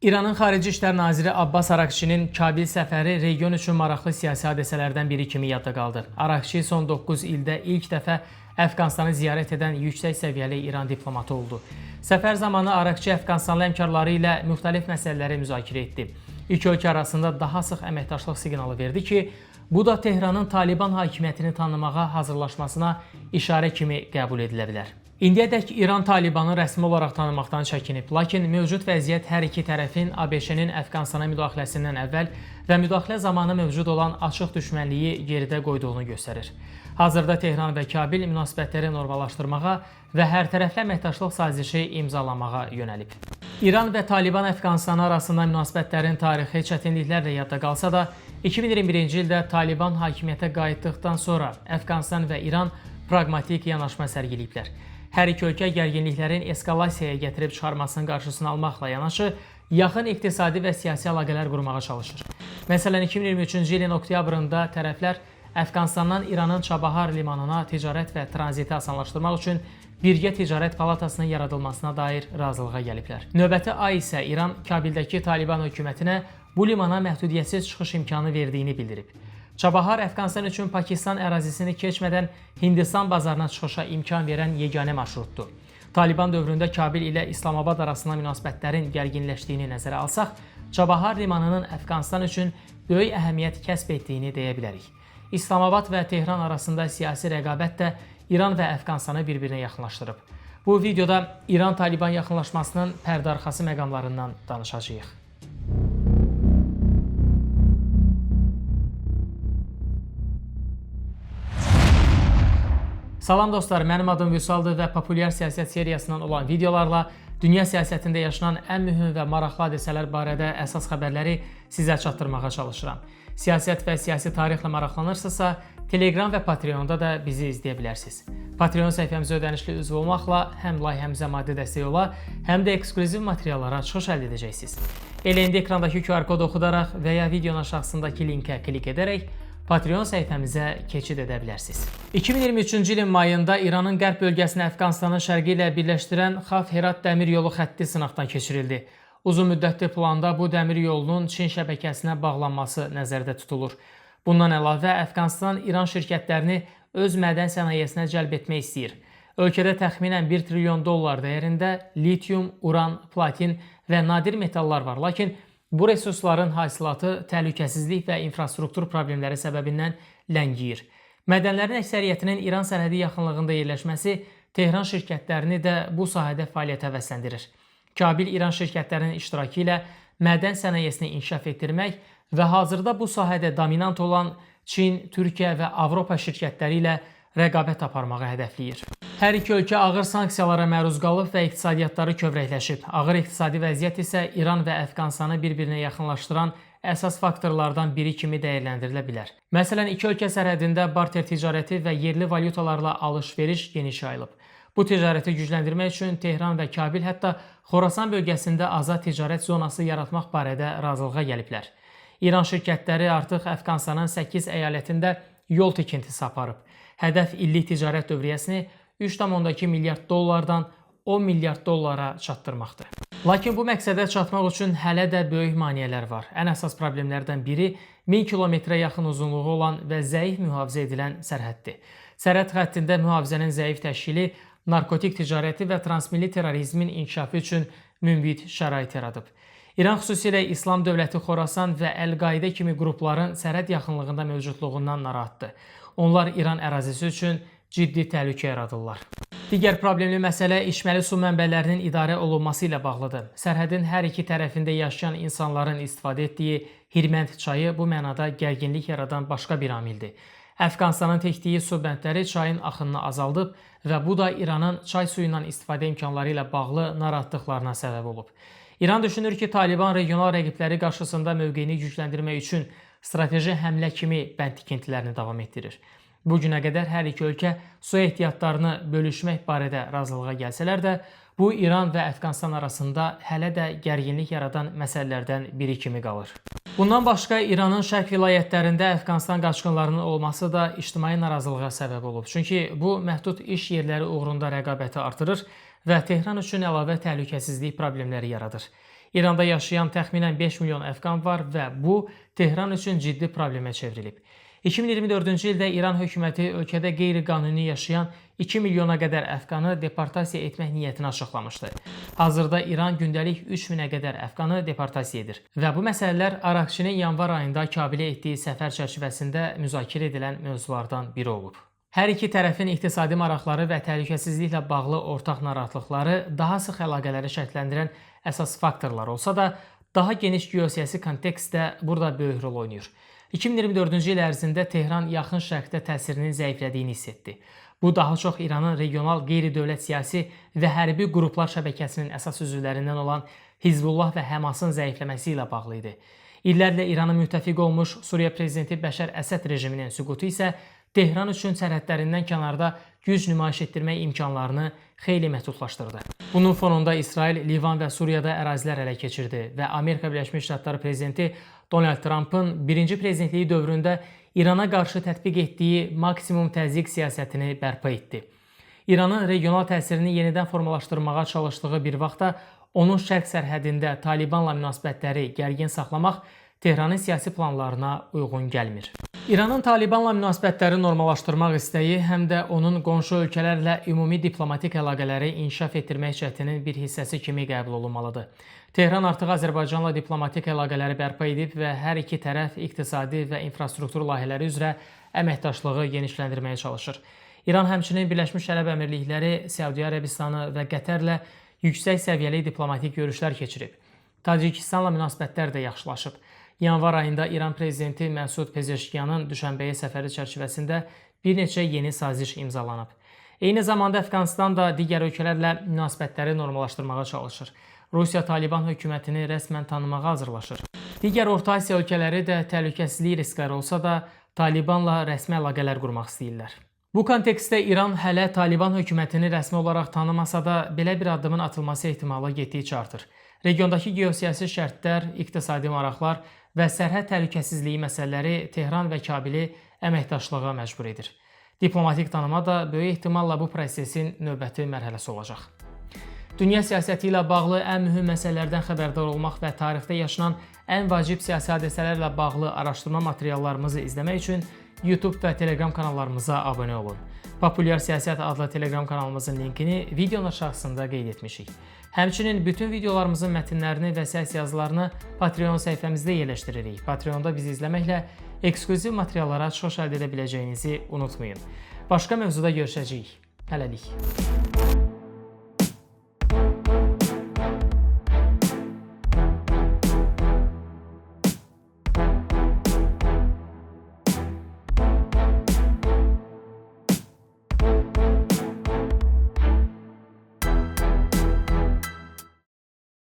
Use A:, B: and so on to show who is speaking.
A: İranın Xarici İşlər Naziri Abbas Araqçinin Kabil səfəri region üçün maraqlı siyasi hadisələrdən biri kimi yadda qaldı. Araqçi son 9 ildə ilk dəfə Əfqanistanı ziyarət edən yüksək səviyyəli İran diplomatı oldu. Səfər zamanı Araqçi Əfqanistanlı həmkarları ilə müxtəlif məsələləri müzakirə etdi. İki ölkə arasında daha sıx əməkdaşlıq siqnalı verdi ki, bu da Tehranın Taliban hakimiyyətini tanımağa hazırlaşmasına işarə kimi qəbul edilə bilər. İndiyədək İran Talibanı rəsmi olaraq tanımaqdan çəkinib, lakin mövcud vəziyyət hər iki tərəfin ABŞ-nin Əfqanistana müdaxiləsindən əvvəl və müdaxilə zamanı mövcud olan açıq düşmənliyi geridə qoyduğunu göstərir. Hazırda Tehran və Kabil münasibətləri normallaşdırmağa və hərtərəfli əməkdaşlıq sazişi imzalamağa yönəlib. İran və Taliban Əfqanistanı arasında münasibətlərin tarixi çətinliklərlə yadda qalsa da, 2021-ci ildə Taliban hakimiyyətə qayıtdıqdan sonra Əfqanistan və İran praqmatik yanaşma sərgiləyiblər. Hər iki ölkə gərginliklərin eskalasiyaya gətirib çıxarmasının qarşısını almaqla yanaşı, yaxın iqtisadi və siyasi əlaqələr qurmağa çalışır. Məsələn, 2023-cü ilin oktyabrında tərəflər Əfqanistandan İranın Çabahar limanına ticarət və tranziti asanlaşdırmaq üçün Birgə Ticarət Palatasının yaradılmasına dair razılığa gəliblər. Növbəti ay isə İran Kabildəki Taliban hökumətinə bu limana məhdudiyyətsiz çıxış imkanı verdiyini bildirib. Çabahar Əfqanistan üçün Pakistan ərazisini keçmədən Hindistan bazarına çıxışa imkan verən yeganə marşrutdur. Taliban dövründə Kabil ilə İslamabad arasında münasibətlərin gərginləşdiyini nəzərə alsaq, Çabahar limanının Əfqanistan üçün böyük əhəmiyyət kəsb etdiyini deyə bilərik. İslamabad və Tehran arasında siyasi rəqabət də İran və Əfqanistanı bir-birinə yaxınlaşdırıb. Bu videoda İran-Taliban yaxınlaşmasının pərdəarxası məqamlarından danışacağıq. Salam dostlar, mənim adım Vüsaldır və populyar siyasət seriyasından olan videolarla dünya siyasətində yaşanan ən mühüm və maraqlı hadisələr barədə əsas xəbərləri sizə çatdırmağa çalışıram. Siyasət və siyasi tarixlə maraqlanırsınızsa, Telegram və Patreonda da bizi izləyə bilərsiniz. Patreon səhifəmizə ödənişli üzv olmaqla həm layihəmizə maddi dəstək ola, həm də eksklüziv materiallara çıxış əldə edəcəksiniz. Elə indi ekrandakı QR kodu oxudaraq və ya videonun aşağısındakı linkə klik edərək Patreon səhifəmizə keçid edə bilərsiniz. 2023-cü ilin mayında İranın qərb bölgəsini Əfqanistanın şərqi ilə birləşdirən Xaf-Herat dəmir yolu xətti sınaqdan keçirildi. Uzunmüddətli planda bu dəmir yolunun Çin şəbəkəsinə bağlanması nəzərdə tutulur. Bundan əlavə Əfqanistan İran şirkətlərini öz mədən sənayesinə cəlb etmək istəyir. Ölkədə təxminən 1 trilyon dollar dəyərində litium, uran, platin və nadir metallar var. Lakin bu resursların hasilatı təhlükəsizlik və infrastruktur problemləri səbəbindən ləngiyir. Mədənlərin əksəriyyətinin İran sərhədi yaxınlığında yerləşməsi Tehran şirkətlərini də bu sahədə fəaliyyətə həvəsləndirir. Kabil İran şirkətlərinin iştirakı ilə mədən sənayesini inkişaf etdirmək və hazırda bu sahədə dominant olan Çin, Türkiyə və Avropa şirkətləri ilə rəqabət aparmağı hədəfləyir. Hər iki ölkə ağır sanksiyalara məruz qalıb və iqtisadiyyatları kövrəkləşib. Ağır iqtisadi vəziyyət isə İran və Əfqanistanı bir-birinə yaxınlaşdıran əsas faktorlardan biri kimi dəyərləndirilə bilər. Məsələn, iki ölkə sərhədində barter ticarəti və yerli valyutalarla alış-veriş geniş yayılıb. Bu ticarəti gücləndirmək üçün Tehran və Kabil hətta Xorasan bölgəsində azad ticarət zonası yaratmaq barədə razılığa gəliblər. İran şirkətləri artıq Əfqanistanın 8 əyalətində yol tikintisi aparıb. Hədəf illik ticarət dövriyyəsini 3,2 milyard dollardan 10 milyard dollara çatdırmaqdır. Lakin bu məqsədə çatmaq üçün hələ də böyük maneələr var. Ən əsas problemlərdən biri 1000 kilometrə yaxın uzunluğu olan və zəif mühafizə edilən sərhəddir. Sərhəd xəttində mühafizənin zəif təşkili narkotik ticarəti və transmilli terrorizmin inkişafı üçün münbit şərait yaradıb. İran xüsusilə İslam Dövləti Xorasan və Əl-Qaidə kimi qrupların sərhəd yaxınlığında mövcudluğundan narahatdır. Onlar İran ərazisi üçün ciddi təhlükə yaradırlar. Digər problemli məsələ içməli su mənbələrinin idarə olunması ilə bağlıdır. Sərhədin hər iki tərəfində yaşayan insanların istifadə etdiyi Hirmənd çayı bu mənada gərginlik yaradan başqa bir amildir. Əfqanistanın tikdiyi su bəndləri çayın axınını azaldıb və bu da İranın çay suyundan istifadə imkanları ilə bağlı narahatlıqlarına səbəb olub. İran düşünür ki, Taliban regional rəqibləri qarşısında mövqeyini gücləndirmək üçün strateji həmlə kimi bənd tikintilərini davam etdirir. Bu günə qədər hər iki ölkə su ehtiyatlarını bölüşmək barədə razılığa gəlsələr də, bu İran və Əfqanistan arasında hələ də gərginlik yaradan məsələlərdən biri kimi qalır. Bundan başqa İranın şərq vilayətlərində Əfqanistan qaçqınlarının olması da ictimai narazılığa səbəb olub. Çünki bu məhdud iş yerləri uğrunda rəqabəti artırır və Tehran üçün əlavə təhlükəsizlik problemləri yaradır. İranda yaşayan təxminən 5 milyon əfqan var və bu Tehran üçün ciddi problemə çevrilib. 2024-cü ildə İran hökuməti ölkədə qeyri-qanuni yaşayan 2 milyona qədər əfqanı deportasiya etmək niyyətini açıqlamışdı. Hazırda İran gündəlik 3000-ə qədər əfqanı deportasiya edir. Və bu məsələlər Araqçinin yanvar ayında Kabilə etdiyi səfər çərçivəsində müzakirə edilən mövzulardan biri olub. Hər iki tərəfin iqtisadi maraqları və təhlükəsizliklə bağlı ortaq narahatlıqları daha sıx əlaqələri şərtləndirən əsas faktorlar olsa da, daha geniş geosiyasi kontekst də burada böyük rol oynayır. 2024-cü il ərzində Tehran Yaxın Şərqdə təsirinin zəiflədiyini hiss etdi. Bu daha çox İranın regional qeyri-dövlət siyasi və hərbi qruplar şəbəkəsinin əsas üzvlərindən olan Hizbullah və Həmasın zəifləməsi ilə bağlı idi. İllərlə İranın müttəfiqi olmuş Suriya prezidenti Bəşər Əsəd rejiminin süqutu isə Tehran üçün sərhədlərindən kənarda güc nümayiş etdirmək imkanlarını xeyli məhdudlaşdırdı. Bunun fonunda İsrail, Livan və Suriyada ərazilər ələ keçirdi və Amerika Birləşmiş Ştatları prezidenti Donald Trumpın birinci prezidentliyi dövründə İrana qarşı tətbiq etdiyi maksimum təzyiq siyasətini bərpa etdi. İranın regional təsirini yenidən formalaşdırmağa çalışdığı bir vaxtda onun şərq sərhədində Talibanla münasibətləri gərgin saxlamaq Tehranın siyasi planlarına uyğun gəlmir. İranın Talibanla münasibətləri normallaşdırmaq istəyi həm də onun qonşu ölkələrlə ümumi diplomatik əlaqələri inkişaf etdirmək cəhdinin bir hissəsi kimi qəbul olunmalıdır. Tehran artıq Azərbaycanla diplomatik əlaqələri bərpa edib və hər iki tərəf iqtisadi və infrastruktur layihələri üzrə əməkdaşlığı genişləndirməyə çalışır. İran həmçinin Birləşmiş Ərəb Əmirlikləri, Səudiyyə Ərəbistanı və Qətərlə yüksək səviyyəli diplomatik görüşlər keçirib. Tacikistanla münasibətlər də yaxşılaşıb. Yanvar ayında İran prezidenti Məsud Pezeşkiyanın Düşənbəyə səfəri çərçivəsində bir neçə yeni saziş imzalanıb. Eyni zamanda Əfqanıstan da digər ölkələrlə münasibətləri normallaşdırmağa çalışır. Rusiya Taliban hökumətini rəsmən tanımağa hazırlaşır. Digər Orta Asiya ölkələri də təhlükəsizlik riskləri olsa da Talibanla rəsmi əlaqələr qurmaq istəyirlər. Bu kontekstdə İran hələ Taliban hökumətini rəsmi olaraq tanımasa da belə bir addımın atılması ehtimalı getdikcə artır. Regiondakı geosiyasi şərtlər, iqtisadi maraqlar və sərhəd təhlükəsizliyi məsələləri Tehran və Kabili əməkdaşlığa məcbur edir. Diplomatik tanıma da böyük ehtimalla bu prosesin növbəti mərhələsi olacaq. Dünya siyasəti ilə bağlı ən mühüm məsələlərdən xəbərdar olmaq və tarixdə yaşanan ən vacib siyasi hadisələrlə bağlı araşdırma materiallarımızı izləmək üçün YouTube və Telegram kanallarımıza abunə olun. Populyar Siyasət adlı Telegram kanalımızın linkini videonun aşağısında qeyd etmişik. Həmçinin bütün videolarımızın mətnlərini və səs yazılarını Patreon səhifəmizdə yerləşdiririk. Patreonda bizi izləməklə eksklüziv materiallara çıxış əldə edə biləcəyinizi unutmayın. Başqa mövzuda görüşəcəyik. Hələlik.